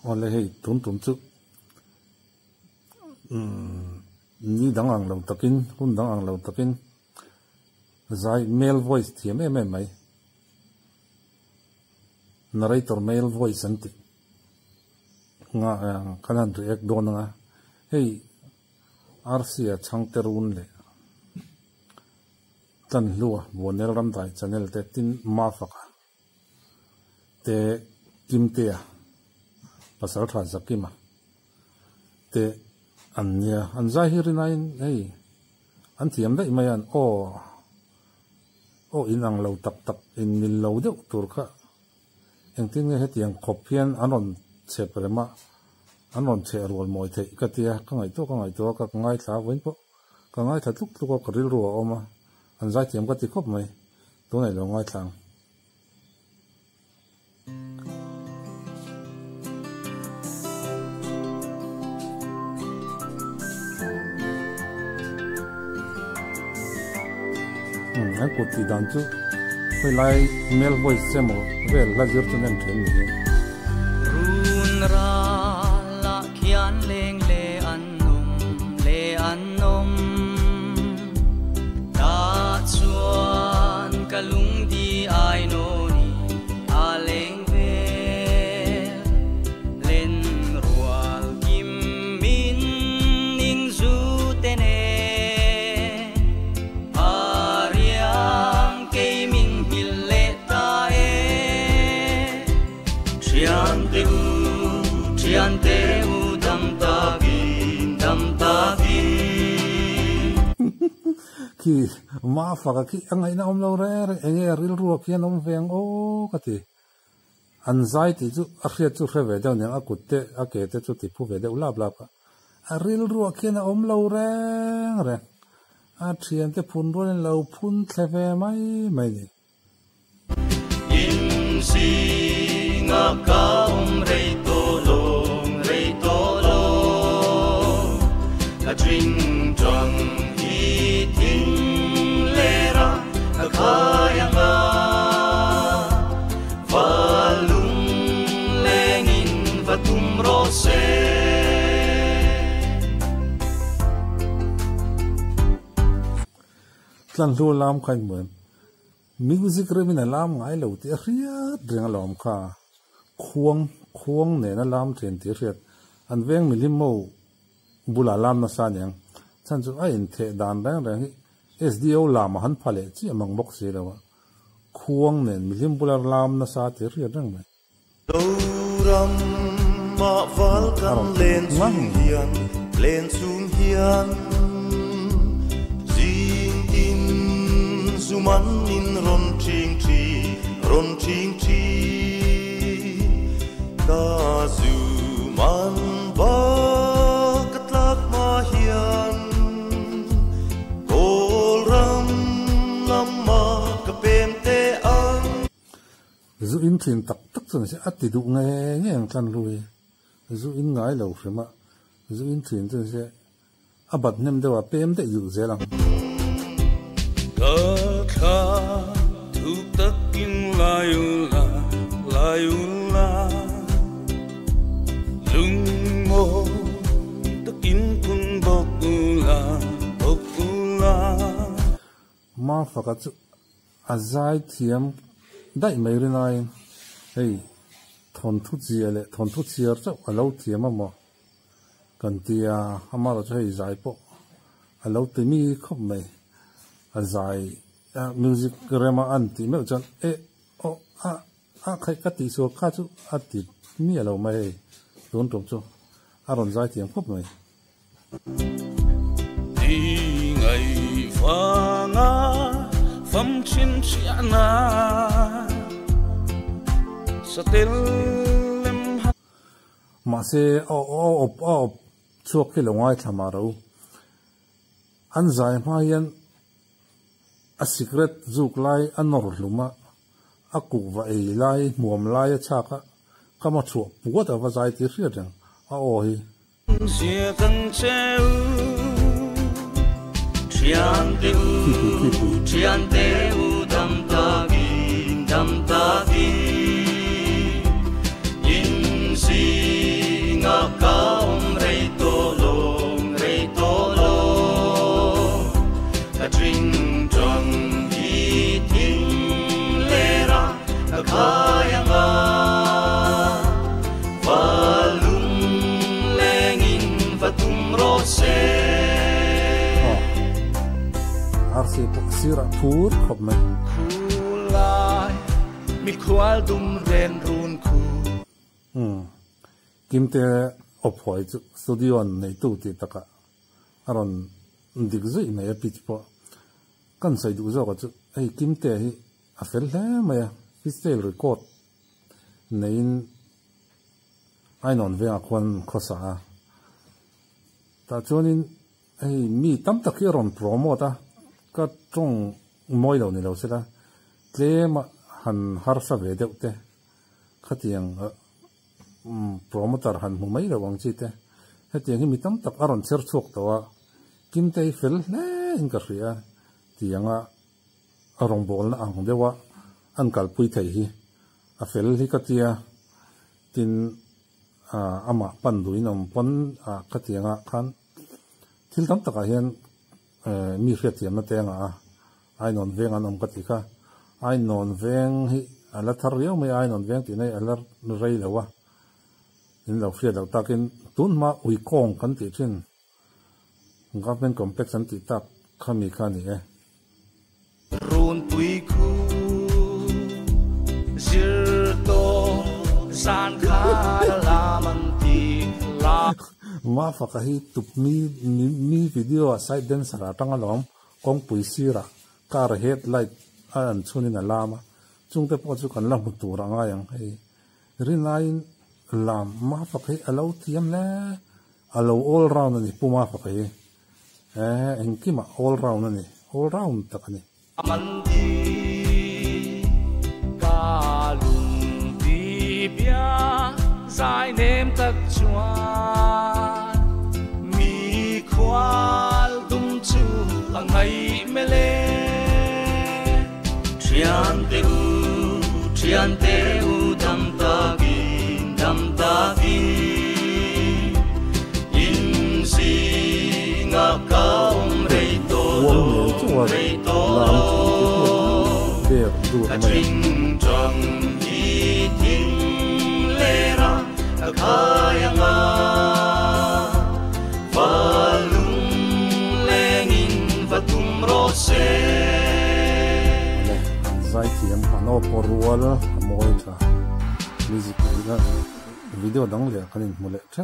Awle hei tun tum chu umm ni dang ang lo takin hun dang ang lo takin zai male voice thiam em em mai narrator male voice an tih nga kan han react dawn anga hei Arsia chhangte run leh Tlanhlua Buanel Ramdai channel te tin Mafaka te Kimtea pasal tha Zakima te an nia an zai hi rinaiin hei an thiam daih mai a an aw aw in ang lo tak tak in mil lo deuh tur kha engtin nge hetiang khawp hian an rawn chhep rem a an rawn chheh rual mawi theih ka tia ka ngaihtuah ka ngaihtuah a ka ngaithla a vawiin pawh ka ngaithla tluk tluk a ka rilru a awm a an zai thiam ka ti khawp mai tunah i lo ngaithla ang. An kut tih dan chu khawilai male voice emaw vel hla zir chu nem then ni hi. Run ral ah khian leng le an awm le an awm tah chuan ka lungdi ai nawni a leng vel len rual kim min ning zu te nen a riang kei min nghilh leh ta e. Thiante u, thiante u dam takin, dam takin. Khi Mafaka khi a ngaihna awm lo reng reng, enge a rilru ah khian awm ve ang aw ka ti. An zai tih chu a hriat chu hre ve deuh niang, a kut te a ke te chu ti phu ve deuh lap lap a. A rilru ah khian a awm lo reng reng, a thiante phun rualin lo phun thle ve mai mai ni. In zingah ka awm rei tawh lo, rei tawh lo. Ka ṭing ṭang hi thing ler a, ka khai ang a. Val lung lengin va tum rawh se. Tlanhlu lam kha in hmu em? Music remin a lam ngai lo tih a hriat reng alawm kha. Khuang, khuang nen a lam thin tih a hriat. An veng milim ho bulah lam nasa aniang. Chhan chu a intheh dan reng reng hi SDO lam a han pha leh chiah mang bawk si lo a. Khuang nen milim bula lam nasa tih a hriat reng mai. Zoram mah val kan len chung hian, len chung hian Zing tin zum an in rawn ṭhing ṭhi, rawn ṭhing ṭhi Ka zum an va ka tlak hma hian Kawl ram lamah ka pem teh ang. Zu in thin tak tak chu ni se a ti duh nge nge ang tlan hlui. Zu in ngai lo hrim a, zu in thin chu ni se a bat hnem deuh a pem daih duh zel ang. Ka thla thuk takin lai ula, lai ula, lungmaw takin phun bawk ula, bawk ula. Mafaka chu A zai thiam daih mai rinaiin hei thawnthu chia leh thawnthu chhiar chauh a lo thiam a maw kan ti a, amaherawhchu hei zai pawh a lo ti mi khawp mai. A zai music rema an tih meuh chuan eh aw a a khaih ka tih sual kha chu a ti miah lo mai hei tun tum chu a rawn zai thiam khawp mai. Ti ngaih vanga fam thin hriahna satel lem han. Mahse a awp a awp chhuak hi lo ngaithla mah ro. An zai hma hian a sikret zuk lai a nawr hlum a, a kuhva ei lai hmuam lai a chhak a, kama chhuah puat a va zai tih hriat reng a aw hi. ka awm rei tawh lo, rei tawh lo. Ka ṭingṭang hi thing lera ka khai ang a, va lung lengin va tum rawh se. Arsi pawh sirah phur khawp mai. Khulai mikhual dum ren run khu. Umm Kimte awphuai chu studio an neitu tih takah a rawn dik zuih mai a pitch pawh kan sawi duh zawk ah chu hei Kimte hi a fel hle mai a freestyle record neiin Ainawn vengah khuan khawsa a tah chuanin hei mi tam tak hi a rawn promote a ka tawng mawi lo ni lo sela tlem a han harsa ve deuh te khatiang promoter han hmu mai lo ang chi te hetiang hi mi tam tak a rawn chher chhuak tawh a Kimte hi fel hle in ka hria tianga a rawngbawlna ang deuha an kalpui thei hi a fel hi ka tia tin amah pan duhin awm pawn khatianga khan thil tam takah hian mi hriatthiamna te a ngah a, Ainawn veng an awm ka ti kha. Ainawn veng hi a la thar riau mai a, Ainawn veng tihna hi a la rei lo a, in lo hriat loh takin tun hma Uikawng kan tih thin Government Complex an tih tak kha mi kha a ni e. Runpui khu zir tawh zan khan a lam an ti la. Mafaka hi tup mi mi video ah side dancer ah atang alawm kawngpui sirah car head light a an chhunin a lam a chungte pawh chu kan la hmu tur a ngai ang hei rinaiin lam Mafaka hi a lo thiam hle a lo all round a ni pu Mafaka hi. Eh, engkimah all round a ni, all round tak a ni. Mandi ka lung ti bia zai nem tak chuan mi khual dum chu a ngaih mele. Thiante u, thiante u dam takin, dam takin in zinga ka awm rei tawh lo, rei tawh lo. Ka ṭingṭang hi thing lera ka khai ang a, va lung lengin va tum rawh se. Awle, an zaithiam an aw pawh rual a mawi tha. Music video dang leh kan inhmu leh theuh.